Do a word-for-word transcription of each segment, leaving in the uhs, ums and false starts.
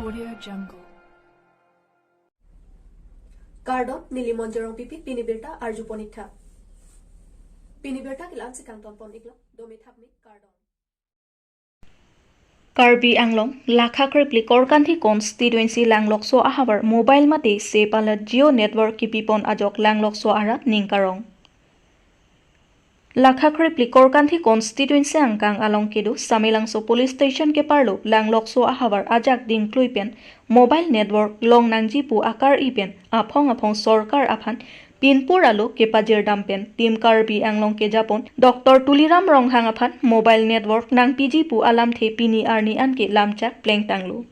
Audio Jungle. Kardom, neli Monjorong Pipi, pini birta arjupon ik tha. Pini birta ke la-ansi kangtonpon iklo, dome thakme, kardom. Karbi Anglong, Lakha krepli Korkanthi constituency Langlokso ahavar mobile mate se palat Jio network kipipon ajok Langlokso arat ning karong. Lakha krepli Korkanthi constituency angkang along kedo Samelangso police station keparlo Langlokso ahavar ajak dingklui pen mobile network longnangji pu akar-i pen aphong aphong sorkar aphan pinpur alo kepajirdam pen Team Karbi Anglong kejapon Doctor Tuliram Ronghang aphan mobile network nangpiji pu alamthe pini arni anke lamchak plengtanglo.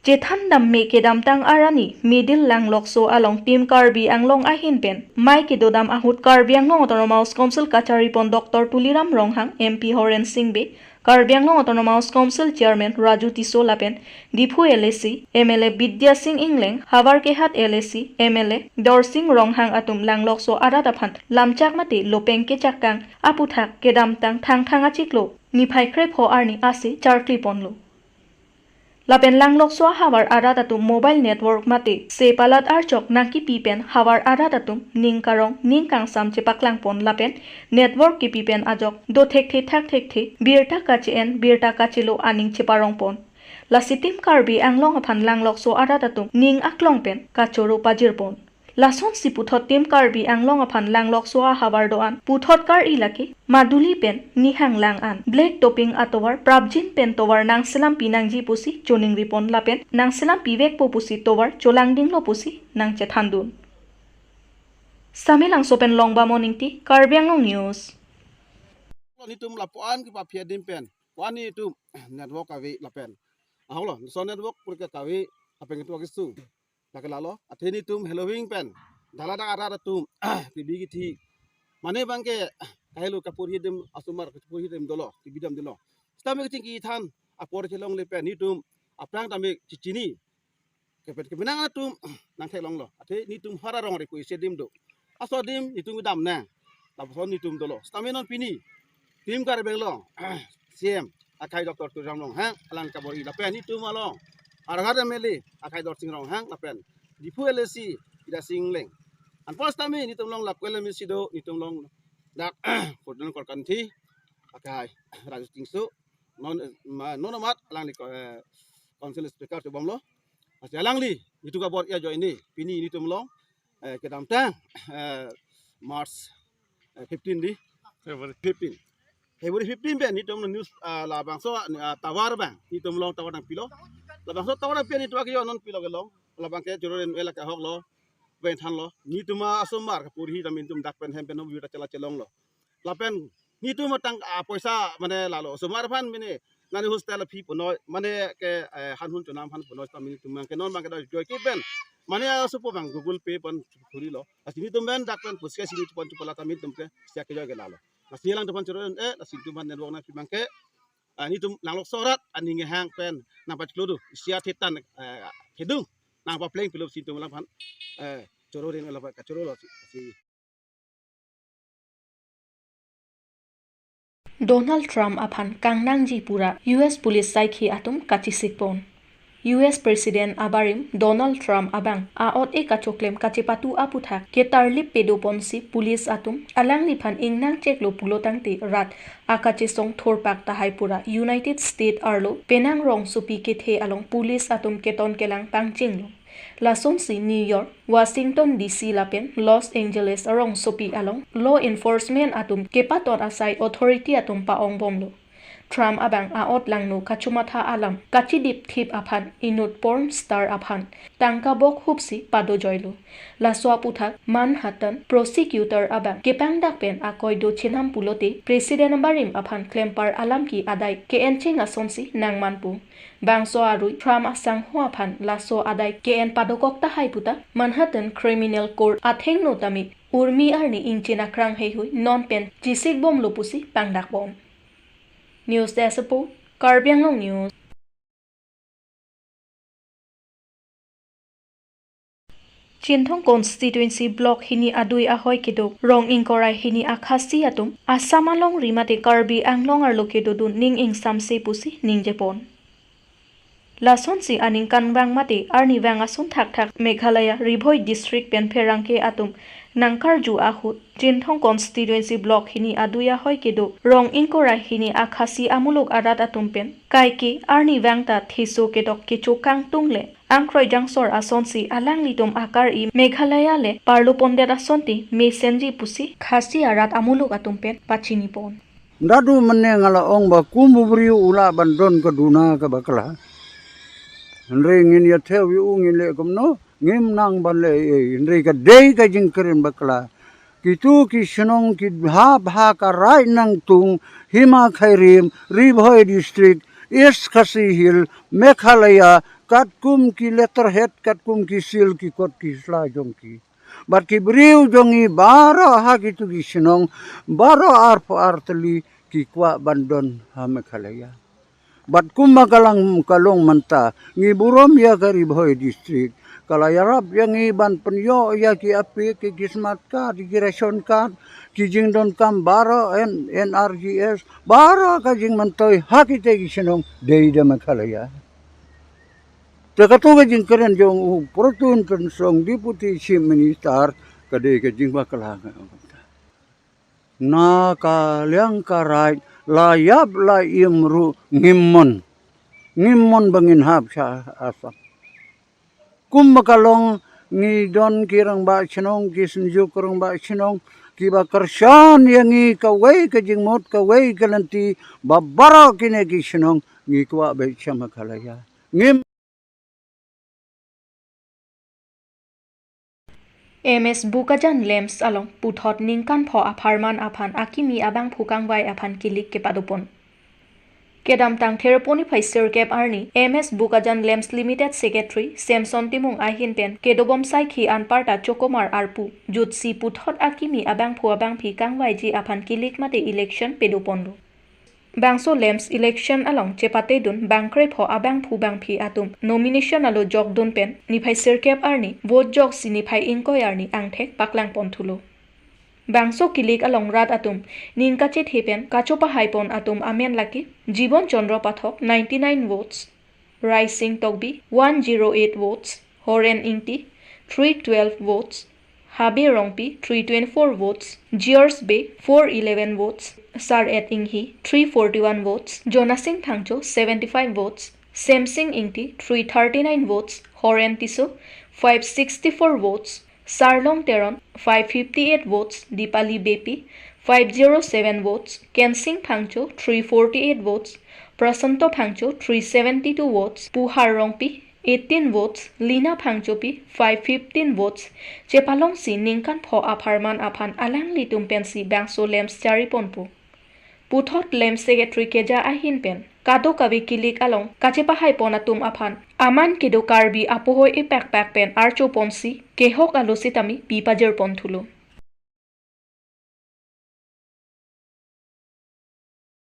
Chethan damme kedamtang arni Middle Langlokso along Team Karbi Anglong ahin pen mei kedodam ahut Karbi Anglong Autonomous Council kacharipon Doctor Tuliram Ronghang, M P Horen Sing Bey, Karbi Anglong Autonomous Council Chairman Raju Tisso lapen Diphu L A C M L A Bidya Sing Engleng, Havar Kehat L A C M L A Dorsing Ronghang atum Langlokso arat aphan lamchak mate lopeng kechakang aputhak kedamtang Thangthang achiklo niphai krepho arni ase charkliponlo. Lapen Langlokso ahavar arat atum mobile network mate se palat archok nangkipi pen havar arat atum ning karong ning kangsam chepaklangpon lapen network kipi pen ajok dothekthe thakthekthe birta kache-en birta kachelo aning cheparongpon. Lasi Team Karbi Anglong aphan Langlokso arat atum ning aklong pen kachoro pajirpon. Lasonsi puthot Team Karbi Anglong aphan Langlokso ahavar do-an puthot kar-i lake maduli pen nihang lang an black topping atovar prapjin pen tovar nangselampi nangji pusi choningripon lapen nangselampi vekpo pusi tovar cholangdinglo pusi nangchethandun. Samelangso pen Longbamon Ingti, Karbi Anglong News. Netum lapuan kepaphi adim pen, puan netum network ave lapen. Ahoklo, so network purke kave, lapen ketua kesung. Lake lalo, athe netum helo wing pen, dala dak arat atum, T V kithi. Mane abangke, kahelo kapurhi adim, asomar kapurhi adim dolo, T V dam dolo. Sitame kachingki than, apor chelongle pen, netum, aphrang tame chichini. Kepet kemenang atum, nangtheklonglo. Athe netum hara rong repo isi adim do. Aso adim, netum kedam nang. Lapuson netum dolo. Sitame non pini, Team Karbi Anglong, C M, akhai Doctor Tuliram Ronghang, alang kabor-i lapen netum along. Arhat M L A, akhai Dorsing Ronghang, lapen Diphu L A C, Bidya Sing Engleng. Anpar sitame, netum along lapu L M A C do, netum along dak, Korkanthi, akhai Raju Tisso, non, ma, non amat, alangli ko, eh, Council Speaker chobomlo. Lasi alangli, netum kabor-i ajoine, pini netum along, eh, kedamtang, eh, March, eh, fifteen di. February. Fifteen. February fifteen pen netum news, ah, labangso, ah, tower abang, netum along tower nangpilo. Labangso tower nangpi netum akejo non pilo kelong. Labangke choro ren ela ke ahoklo. Pen thanlo. Netum asomar kapurhi tame netum dak pen hem pen hom yuta chala chelonglo. Lapen netum atang, ah, poisa mane lalo. Asomar aphan mane nani hostel fee punoi, mane ke, eh, han hun chonam aphan punoi sitame netum abangke non abangke doi joike pen. Mane asopo abang Google Pay pen chorilo. Lasi netum pen dak pen puske sini chupan chupala tame netum ke siak ke joike lalo. Lasi alangtum aphan choro, eh, lasi netum aphan network nangpi abangke, ah, netum Langlokso arat aning kehang pen nangpachiklo do. Isi athe tan, eh, kedung nangpapleng pilo si netum alangphan, eh, choro rin alapa kachorolo si, si. Donald Trump aphan kangnangji pura U S police saikhi atum kachisikpon. U S President abarim Donald Trump abang a-ot-e kachoklem kachepatu aputhak ketarlip pedoponsi police atum alangliphan ingnangcheklo pulo tangte rat akachesong thorpak tahai pura United States arlo penang rongsopi kethe along police atum keton kelang pangchenglo. Lasonsi New York, Washington D C lapen Los Angeles arongsopi along law enforcement atum kepaton asai authority atum pa-ongbomlo. Trump abang a-ot langno kachomatha alam kachidipthip aphan inut porn star aphan tangka bok hupsi padojoilo. Laso aputhak Manhattan prosecutor abang kepangdak pen akoi do chenam pulote President abarim aphan klempar alam ke adai ke-encheng asonsi nangmanpo. Bangso arui Trump asangho aphan laso adai ke-en padokok tahai puta Manhattan Criminal Court athengno tame urmi arni ingchin akrang heihui non pen chisikbomlo pusi pangdakbom. News Desk Report, Karbi Anglong News. Chinthong Constituency Block hini adui ahoi kedo rong ingkoi ra hini akhasi atum Assam alongri mate Karbi Anglong arlo kedodun ning ingsamse pusi ningjepon. Lasonsi aningkanvang mate arnivang ason thakthak Meghalaya Ri-Bhoi District pen pherangke atum nangkarju ahut Chinthong Constituency Block hini adui ahoi kedo rong ingkoi ra hini a-Khasi amuluk arat atum pen kaike arnivang ta theso kedok kecho kangtung le angkroi jangsor asonsi alanglitum akar-i Meghalaya le parlo pondet asonte mesenji pusi Khasi arat amuluk atum pen pachinipon. Dadu mane ngala ong ba kum bubri ula bandon kaduna ka bakla. Hindri ngin ya thewi u ngin le kumno ngim nang ban le, eh, hindri ka dei ka jingkeren bakla. Kitu ki shenong ki ha bha ka rai nangtung Hima Khairim, Ri-Bhoi District, East Khasi Hill, Meghalaya, katkum ki letterhead, katkum ki seal ki kot ki sla jong ki. Bat ki briu jong i baro ha kitu ki shenong, baro arpho arteli ki kwa bandon ha Meghalaya. Bat kum ma kalang kalong manta, ngi burom ya ka Ri-Bhoi District, kala yarap ya ngi ban penyo ya ki ape ki kismat card, ki ration card, ki jingdon kam baro N-, N R G S, baro ka jingmantoi ha kite ki shenong dei da Meghalaya. Te katu ka jingkeren jong u Proton Tynsong Deputy Chief Minister ka dei ka jingbakla. Na kaliang karai la yap la imru ngim mon. Ngim mon bangin hap sha asap. Kum ma kalong ngi don ki rangbah chenong ki senjuk rangbah chenong ki ba karshan ya ngi kawei ka jingmut kawei ka lenti ba baro kine ki chenong ngi kwa be chama kalaya. Ngim M S Bokajan Lamps along puthot ningkan pho apharman aphan akimi abangphu kangvai aphan kilik kepadopon. Kedamtang Theraponi phai sirkep arni M S Bokajan Lamps Limited Secretary Samson Timung ahin pen kedobom saikhi anparta chokomar arpu jutsi puthot akimi abangphu abangphi kangvaiji aphan kilik mate election pedoponlo. Bangso Lamps election along chepatedun bangkrepho abangphu bangphi atum nomination alo jokdun pen niphai sirkep arni vote joksi niphai ingkoi arni angthek paklangponthulo. Bangso kilik along rat atum ning kachethe pen kachopahaipon atum amen lake Jibon Chandra Pathak ninety-nine votes, Rai Sing Tokbi one zero eight votes, Horen Ingti three twelve votes, Habe Rongpi three twenty-four votes, George Bey four eleven votes, Sar-et Inghi three forty-one votes, Jona Sing Phangcho seventy-five votes, Sem Sing Ingti three thirty-nine votes, Horen Tisso five sixty-four votes, Sarlong Teron five fifty-eight votes, Dipali Beypi five zero seven votes, Kensing Phangcho three forty-eight votes, Prasanto Phangcho three seventy-two votes, Pu Har Rongpi eighteen votes, Lina Phangchopi five fifteen votes, chepalongsi ningkan pho apharman aphan alanglitum pensi bangso Lamps chariponpo. Puthot Lamps Secretary keja ahin pen kadokave kilik along kachepahaipon atum aphan aman kedo Karbi apohoi epakpak pen archoponsi kehok alo sitame pipajirponthulo.